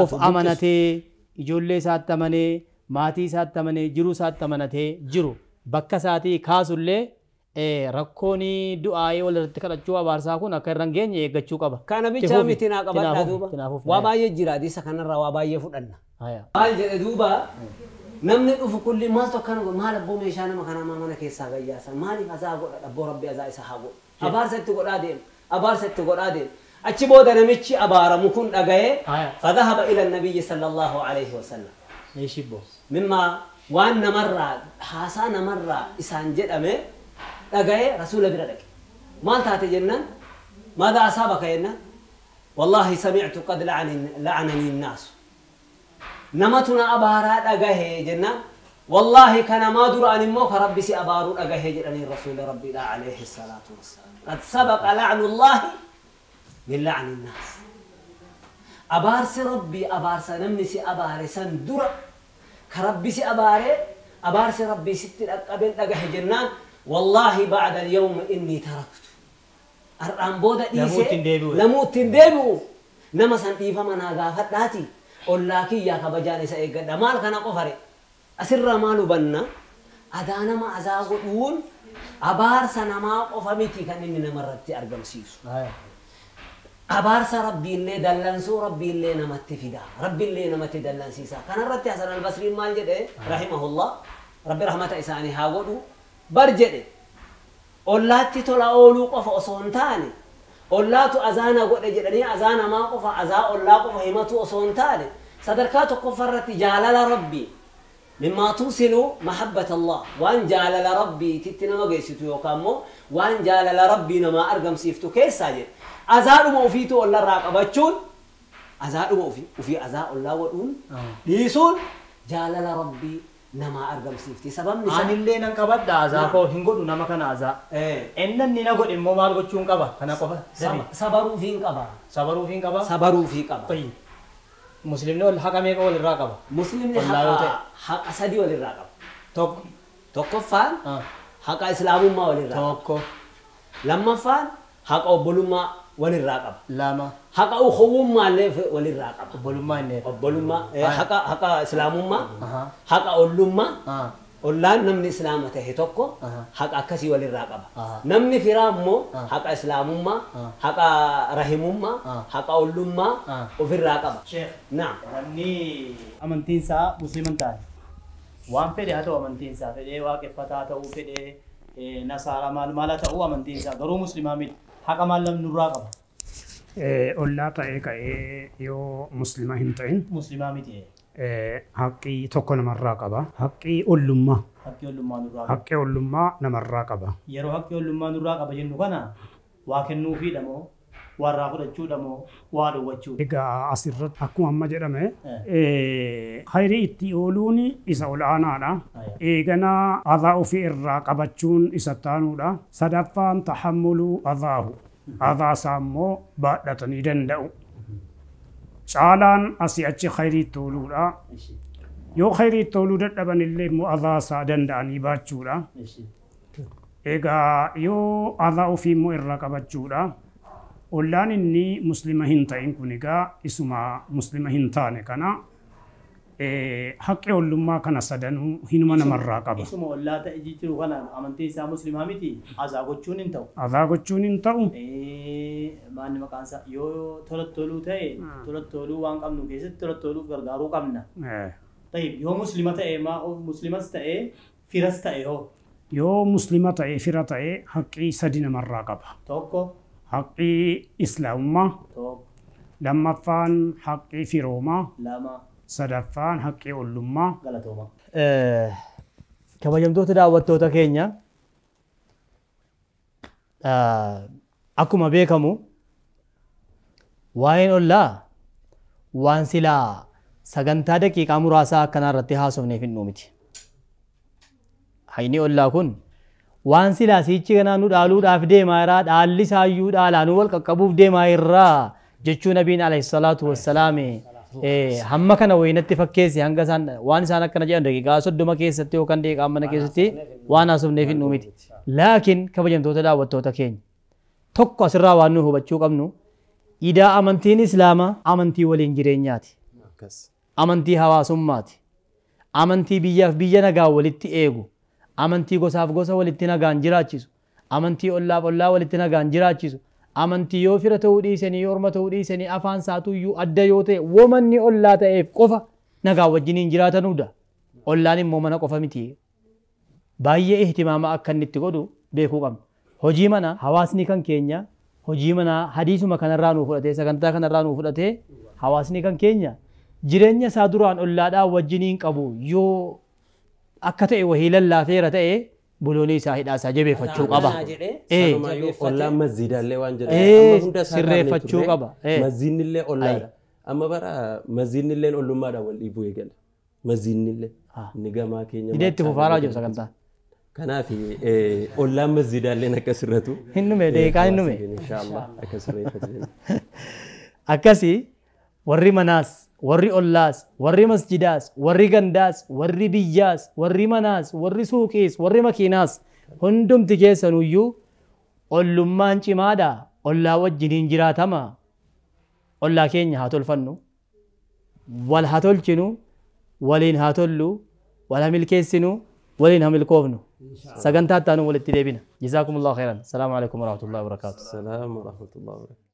of amanatee ijoollee isaatti amanee maatii isaatti amanee jiruu isaatti amanatee jiru bakka isaatii kaasullee rakkoon du'aayee walirratti kadhachuu abaarsaa kun akka irra hin geenye eeggachuu qaba. Kana bichaa miti naa qabadhaa duuba. Waa baay'ee jira hadiisa kanarraa waa baay'ee fudhanna. Maal jedhe duuba namni dhufu kulli maaltu akkana godha maal abboo meeshaa nama kanaa mana keessaa gayyaasan maaliif azaa godha abboo rabbi azaa isa haa godhu abaarsa itti godhaa deema abaarsa itti godhaa deema achi booda namichi abaaramu kun dhaga'ee fadhahaba ila nabiyyi sallallahu alayhi wasallam. Mimma waan namarraa haasaa namarraa isaan jedhame dhaga'ee rasuula bira dhaqe maal taate jennaan maadha asaabaka jennaan wallaahi sami'tu qad la'ananii nnaasu namatu na abaaraa dhagahee jennaan wallaahi kanamaa dura ani immoo ka rabbi si abaaruu dhagahee jedhanii rasuula rabbiidha alayhi salaatu wassalaam qad sabaqa la'nu llaahi min la'ni nnaas abaarsi rabbii abaarsa namni si abaare san dura ka rabbi si abaare abaarsi rabbii sitti dhaqqabeen dhagahe jennaan wallaahi ba'da alyawma innii taraktu har'aan booda dhiisee lamuu ittiin deebi'u nama san dhiifama naa gaafadhaati ollaa kiyyaa kabajaan isa eeggadha maal kana qofare asirraa maal hubanna adaa nama azaa godhuun abaarsa namaa qofa miti kan inni namarratti argamsiisu. Abaarsa rabbiillee dallansuu rabbiillee namatti fida rabbiillee namatti dallansiisa kanarratti Hasan al-Basriin maal jedhe rahimahullah rabbi rahmata isaanii haa godhu bar jedhe ollaatti tola ooluu qofa osoo hin taane ollaatu azaana godhe jedhanii azaa namaa qofa azaa ollaa qofa himatu osoo hin taane sadarkaa tokkoffaarratti jaalala rabbii mimmaa tuusilu mahabbata Allah waan jaalala rabbiititti nama geessitu yookaan immoo waan jaalala rabbii namaa argamsiiftu keessaa jedhe azaadhuma ofiitu ollarraa qabachuun azaadhuma ofii azaa ollaa godhuun dhiisuun jaalala rabbii namaa argamsiifti sababni isaa anillee nan qabadha azaa koo hin godhu nama kana azaa inni na godhe immoo maal gochuun qaba kana qofa sabaruufii hin qaba sabaruufii hin qaba sabaruufii qaba muslimni wal haqa meeqa walirraa qaba muslimni haqa sadii walirraa qaba tokko tokkoffaan haqa islaamummaa walirraa tokko lammaffaan haqa obbolummaa walirraa qaba lama haqa ukhuwwummaa illee walirraa qaba obbolummaa inni obbolummaa haqa islaamummaa haqa ollummaa ollaan namni islaama tahe tokko haqa akkasii walirraa qaba namni firaa immoo haqa islaamummaa haqa rahimummaa haqa ollummaa ofirraa qaba. Naam namni amantiin isaa musliima hin taane waan fedhe haa ta'u amantiin isaa fedhee waaqeffataa ta'uu fedhee nasaaraa maal maal haa ta'uu amantiin isaa garuu musliimaa miti haqa maal namni nurraa qaba. Ollaa ta'ee ka'ee yoo muslima hin ta'in. Muslimaa miti. Haqqii tokko namarraa qaba. Haqqii ollummaa. Haqqii ollummaa nurraa qaba. Haqqii ollummaa namarraa qaba. Yeroo haqqii ollummaa nurraa qaba jennu kana waa kennuufiidha moo warraa fudhachuudha moo waa dhowwachuudha? Egaa asirratti akkuma amma jedhame khayrii itti ooluun isa ol'aanaadha. Eeganaa azaa ofii irraa qabachuun isa taanuudha. Sadaffaan tahammuluu azaahu. Azaa isaa immoo baadhatanii danda'u. Caalaan asii achi khayrii itti ooluudha. Yoo khayrii itti ooluu dadhaban illee immoo azaa isaa danda'anii baachuudha. Egaa yoo azaa ofii immoo irraa qabachuudha. Ollaan inni muslima hin ta'in kun egaa isuma muslima hin taane kana haqqi ollummaa kana sadanuu hinuma namarraa qaba. Isuma ollaa ta'e jiru kana amantii isaa muslimaa miti azaa gochuun hin ta'u. Azaa gochuun hin ta'u. Maanni maqaan isaa yoo tolatti toluu ta'e tolatti toluu waan qabnu keessatti tolatti toluuf gargaaruu qabna. Tayyib yoo muslima ta'e muslimas ta'e firas ta'e hoo. Yoo muslima ta'e fira ta'e haqqii sadi namarraa qaba. Tokko. Haqqii islaamummaa. Tokko. Lammaffaan haqqii firoomaa. Lama. Sadaffaan haqqii ollummaa. Galatooma. Kabajamtoota daawwattoota keenya akkuma beekamu waa'een ollaa waan silaa sagantaa daqiiqaa muraasaa akkanaa irratti haasofneef hin miti. Hayni ollaa kun waan silaa siichi kanaa nu dhaaluudhaaf deemaa irraa dhaalli isaayyuu dhaalaa nu wal qaqqabuuf deemaa irraa jechuu nabiin alayhi salaatu wassalaam hamma kana wayinatti fakkeesse hanga isaan waan isaan akkana jedhan daqiiqaa 30 keessatti yookaan daqiiqaa mana keessatti waan haasofneef hin miti. Laakiin kabajamtoota daawwattoota keenya tokko asirraa waan nu hubachuu qabnu idaa amantiin islaamaa amantii waliin jireenyaati. Amantii hawaasummaati. Amantii biyyaaf biyya nagaa walitti eegu. Amantii gosaaf gosa walitti nagaan jiraachisu. Amantii ollaaf ollaa walitti nagaan jiraachisu. Amantii yoo fira ta'uu dhiisanii yoo orma ta'uu dhiisanii afaan isaatuyyuu adda yoo ta'e womanni ollaa ta'eef qofa nagaa wajjiniin jiraatanuudha. Ollaan immoo mana qofa miti. Baay'ee ihtimaama akka inni itti godhu beekuu qabna. Hojii mana hawaasni kan keenya hojii mana hadiisuma kanarraa nuu fudhatee sagantaa kanarraa nuu fudhatee hawaasni kan keenya jireenya isaa duraan ollaadhaa wajjiniin qabu yoo akka ta'e wahii lallaafeera ta'e buloonii isaa hidhaa isaa jabeeffachuu qaba. Ollaan masjiidaallee waan jedhamu sirreeffachuu qaba. Masjiidnillee ollaadha. Amma bara masjiidnillee ollummaadhaan wal dhiibuu eegala. Masjiidnillee inni gamaa keenya. Hidhee itti fufaaraa jiru sagantaan. Kanaaf ollaan masjiidaalleen akka sirratu. Hin dhume daqiiqaa hin dhume. Inshaallah akka sirreeffatu. Akkasii warri manaas warri ollaas warri masjidaas warri gandaas warri biyyaas warri manaas warri suuqiis warri makiinaas hundumti keessanuyyuu ollummaan cimaadha ollaa wajjiniin jiraatama ollaa keenya haa tolfannu wal haa tolchinu waliin haa tollu wal haa milkeessinu waliin haa milkoofnu sagantaa itti aanu walitti deebina. Jazaakumullahu khairan. Salaamu alaikum warahmatullahi wabarakaatuh. Salaamu warahmatullahi wabarakaatuh.